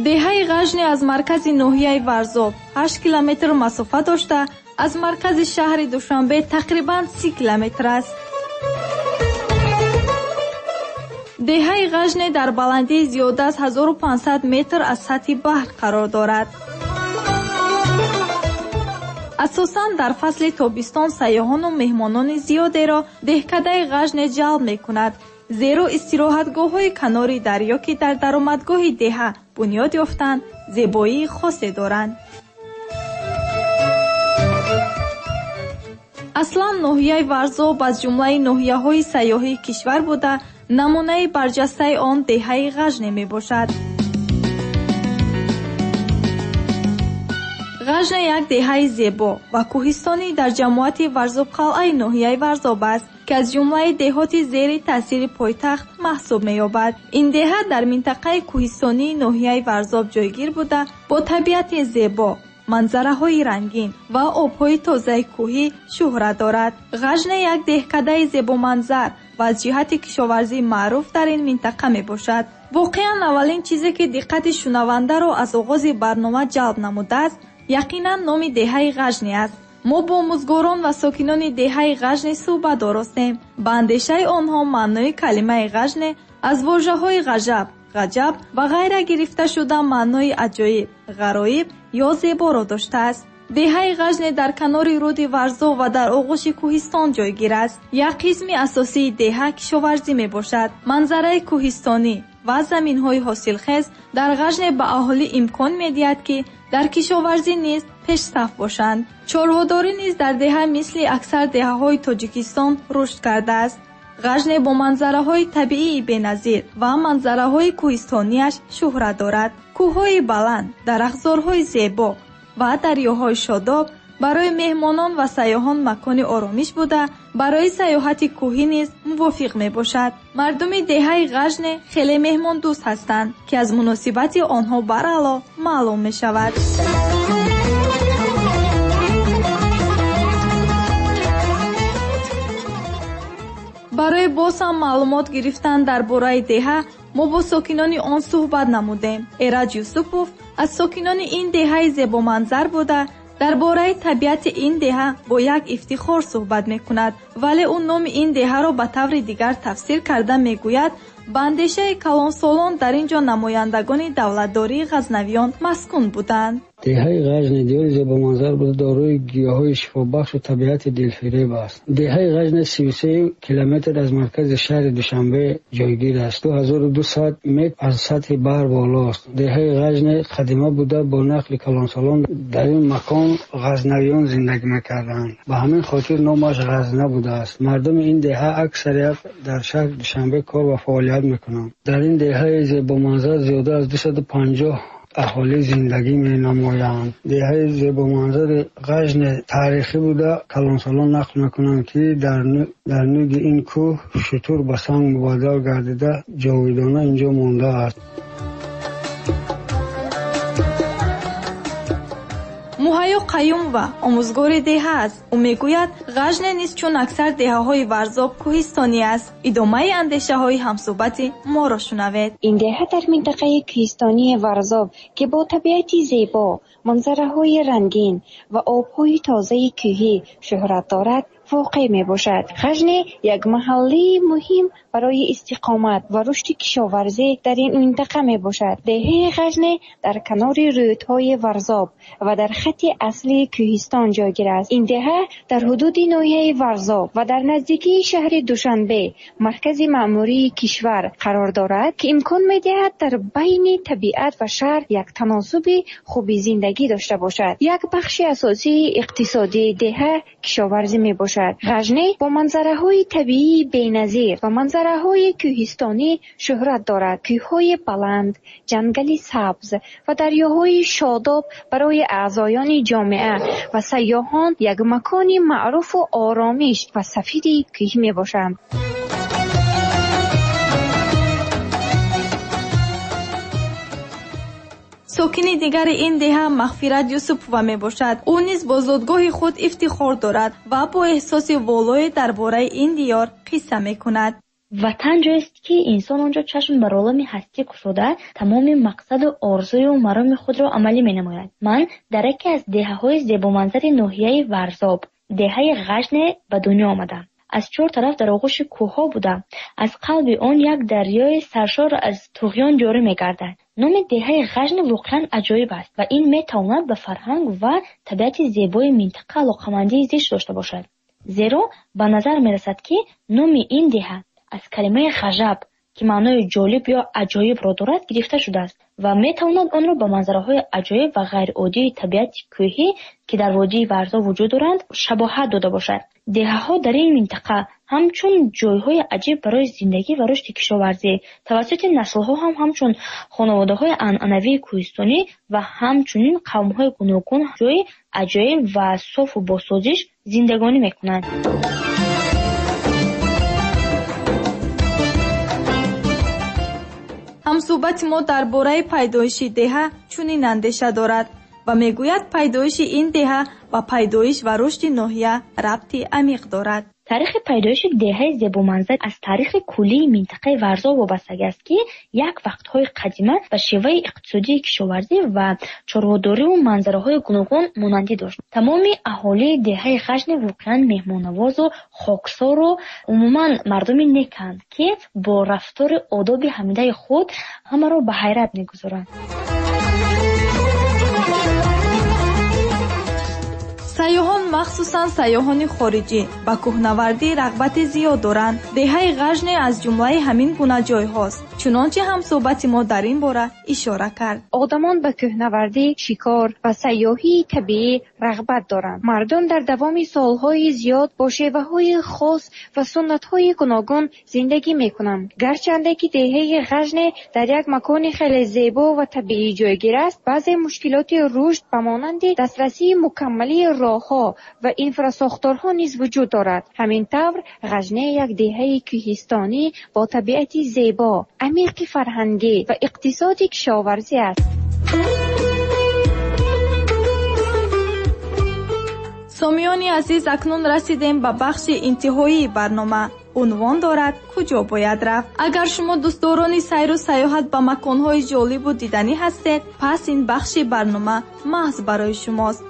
Деҳаи Ғажне аз маркази ноҳияи Варзоб 8 километр масофа дошта, аз маркази шаҳри Душанбе тақрибан 30 километр аст. Деҳаи Ғажне дар баландии зиёда аз 1500 метр аз сатҳи баҳр қарор дорад. Асосан дар фасли тобистон сайёҳону меҳмонони зиёдеро деҳкадаи Ғажне ҷалб мекунад, зеро истироҳатгоҳҳои канори дарё, ки дар даромадгоҳи деҳа бунёд ёфтанд, зебоии хосе доранд. Аслан ноҳияи Варзоб аз ҷумлаи ноҳияҳои сайёҳии кишвар буда, намунаи барҷастаи он деҳаи Ғажне мебошад. Ғажне як деҳаи зебо ва кӯҳистонӣ дар ҷамоати Варзобқалъаи ноҳияи Варзоб аст, ки аз ҷумлаи деҳоти зери таъсири пойтахт маҳсуб меёбад. Ин деҳа дар минтақаи кӯҳистонии ноҳияи Варзоб ҷойгир буда, бо табиати зебо, манзараҳои рангин ва обҳои тозаи кӯҳӣ шӯҳрат дорад. Ғажне як деҳкадаи зебоманзар ва аз ҷиҳати кишоварзӣ маъруф дар ин минтақа мебошад. Воқеан аввалин чизе, ки диққати шунавандаро аз оғози барнома ҷалб намудааст, яқинан номи деҳаи Ғажне аст. Мо бо омӯзгорон ва сокинони деҳаи Ғажне суҳбат оростем. Ба андешаи онҳо маънои калимаи Ғажне аз вожаҳои ғажаб, ғаҷаб ва ғайра гирифта шуда маънои аҷоиб, ғароиб ё зеборо доштааст. Деҳаи Ғажне дар канори руди Варзоб ва дар оғӯши кӯҳистон ҷойгир аст. Як қисми асосии деҳа кишоварзӣ мебошад. Манзараи кӯҳистонӣ ва заминҳои ҳосилхез дар Ғажне ба аҳолӣ имкон медиҳад, ки дар кишоварзӣ низ пешсаф бошанд. Чорводорӣ низ дар деҳа мисли аксар деҳаҳои Тоҷикистон рушд кардааст. Ғажне бо манзараҳои табиии беназир ва манзараҳои кӯҳистонияш шӯҳрат дорад. Кӯҳҳои баланд, дарахтзорҳои зебо ва дарёҳои шодоб барои меҳмонон ва сайёҳон макони оромиш буда, барои сайёҳати кӯҳӣ низ мувофиқ мебошад. Мардуми деҳаи Ғажне хеле меҳмондӯст ҳастанд, ки аз муносибати онҳо баръало маълум мешавад. Барои боз ҳам маълумот гирифтан дар бораи деҳа мо бо сокинони он суҳбат намудем. Эраҷ Юсупов аз сокинони ин деҳаи зебоманзар буда, дар бораи табиати ин деҳа бо як ифтихор суҳбат мекунад, вале ӯ номи ин деҳаро ба таври дигар тафсир карда мегӯяд: ба андешаи калонсолон дар ин ҷо намояндагони давлатдории ғазнавиён маскун буданд. Деҳаи Ғажне диёри зебоманзар буда, дорои гиёҳҳои шифобахшу табиати дилфиреб аст. Деҳаи Ғажне 33 километр аз маркази шаҳри Душанбе ҷойгир аст, 2200 метр аз сатҳи баҳр болост. Деҳаи Ғажне қадима буда, бо нақли калонсолон дар ин макон ғазнавиён зиндагӣ мекарданд. Ба ҳамин хотир номаш Ғазна будааст. Мардуми ин деҳа аксарият дар шаҳри Душанбе кор ва фаъолият мекунанд. Дар ин деҳаи зебоманзар зиёда аз 250 аҳолӣ зиндагӣ менамоянд. Деҳаи зебоманзари Ғажне таърихӣ буда, калонсолон нақл мекунанд, ки дар нуги ин кӯҳ шутур ба санг мубаддал гардида ҷовидона инҷо мондааст. Муҳайё Қаюмова омӯзгори деҳа аст. Ӯ мегӯяд, Ғажне низ чун аксар деҳаҳои Варзоб кӯҳистонӣ аст. Идомаи андешаҳои ҳамсӯҳбати моро шунавед. Ин деҳа дар минтақаи кӯҳистонии Варзоб, ки бо табиати зебо, манзараҳои рангин ва обҳои тозаи кӯҳӣ шӯҳрат дорад, воқеъ мебошад. Ғажне як маҳаллаи муҳим барои истиқомат ва рушди кишоварзӣ дар ин минтақа мебошад. Деҳаи Ғажне дар канори рӯдҳои Варзоб ва дар хатти аслии кӯҳистон ҷойгир аст. Ин деҳа дар ҳудуди ноҳияи Варзоб ва дар наздикии шаҳри Душанбе, маркази маъмурии кишвар, қарор дорад, ки имкон медиҳад дар байни табиат ва шаҳр як таносуби хуби зиндагӣ дошта бошад. Як бахши асосии иқтисодии деҳа кишоварзӣ мебошад. Ғажне бо манзараҳои табиии беназир ва манзараҳои кӯҳистонӣ шӯҳрат дорад. Кӯҳҳои баланд, ҷангали сабз ва дарёҳои шодоб барои аъзоёни ҷомеа ва сайёҳон як макони маъруфу оромиш ва сафиди кӯҳӣ мебошанд. Сокини дигари ин деҳа Мағфират Юсупова мебошад. Ӯ низ бо зодгоҳи худ ифтихор дорад ва бо эҳсоси волое дар бораи ин диёр қисса мекунад. Ватан ҷоест, ки инсон он ҷо чашм бар олами ҳастӣ кушода, тамоми мақсаду орзую мароми худро амалӣ менамояд. Ман дар яке аз деҳаҳои зебоманзари ноҳияи Варзоб, деҳаи Ғажне ба дунё омадам. Аз чор тараф дар оғӯши кӯҳҳо буда, аз қалби он як дарёи саршор аз туғён ҷорӣ мегардад. Номи деҳаи Ғажне воқеан аҷоиб аст ва ин метавонад ба фарҳанг ва табиати зебои минтақа алоқамандии зич дошта бошад. Зеро ба назар мерасад, ки номи ин деҳа аз калимаи ғажаб, ки маънои ҷолиб ё аҷоибро дорад, гирифта шудааст ва метавонад онро ба манзараҳои аҷоиб ва ғайриоддии табиати кӯҳӣ, ки дар водии Варзоб вуҷуд доранд, шабоҳат дода бошад. Деҳаҳо дар ин минтақа ҳамчун ҷойҳои аҷиб барои зиндагӣ ва рушди кишоварзӣ тавассути наслҳо ҳам ҳамчун хонаводаҳои анъанавии кӯҳистонӣ ва ҳамчунин қавмҳои гуногун ҷойи аҷоиб ва софу босозиш зиндагонӣ мекунанд. Ҳамсӯҳбати мо дар бораи пайдоиши деҳа чунин андеша дорад ва мегӯяд, пайдоиши ин деҳа ба пайдоиш ва рушди ноҳия рабти амиқ дорад. Таърихи пайдоиши деҳаи зебоманзар аз таърихи куллии минтақаи Варзоб вобастагӣ аст, ки як вақтҳои қадима ба шеваи иқтисодии кишоварзӣ ва чорводориву манзараҳои гуногун монандӣ дошт. Тамоми аҳолии деҳаи Ғажне воқеан меҳмоннавозу хоксору умуман мардуми неканд, ки бо рафтору одоби ҳамидаи худ ҳамаро ба ҳайрат мегузоранд. Сайёҳон, махсусан сайёҳони хориҷӣ, ба кӯҳнавардӣ рағбати зиёд доранд. Деҳаи Ғажне аз ҷумлаи ҳамин гуна ҷойҳост, чунончи ҳамсӯҳбати мо дар ин бора ишора кард. Одамон ба кӯҳнавардӣ, шикор ва сайёҳии табиӣ рағбат доранд. Мардум дар давоми солҳои зиёд бо шеваҳои хос ва суннатҳои гуногун зиндагӣ мекунанд. Гарчанде ки деҳаи Ғажне дар як макони хеле зебо ва табиӣ ҷойгир аст, баъзе мушкилоти рушд ба монанди дастрасии мукаммалии роҳҳо ва инфрасохторҳо низ вуҷуд дорад. Ҳамин тавр, Ғажне як деҳаи кӯҳистонӣ бо табиати зебо, амиқи фарҳангӣ ва иқтисоди кишоварзӣ аст. Сомиёни азиз, акнун расидем ба бахши интиҳоии барнома. Унвон дорад «Куҷо бояд рафт?». Агар шумо дӯстдорони сайру сайёҳат ба маконҳои ҷолибу диданӣ ҳастед, пас ин бахши барнома маҳз барои шумост.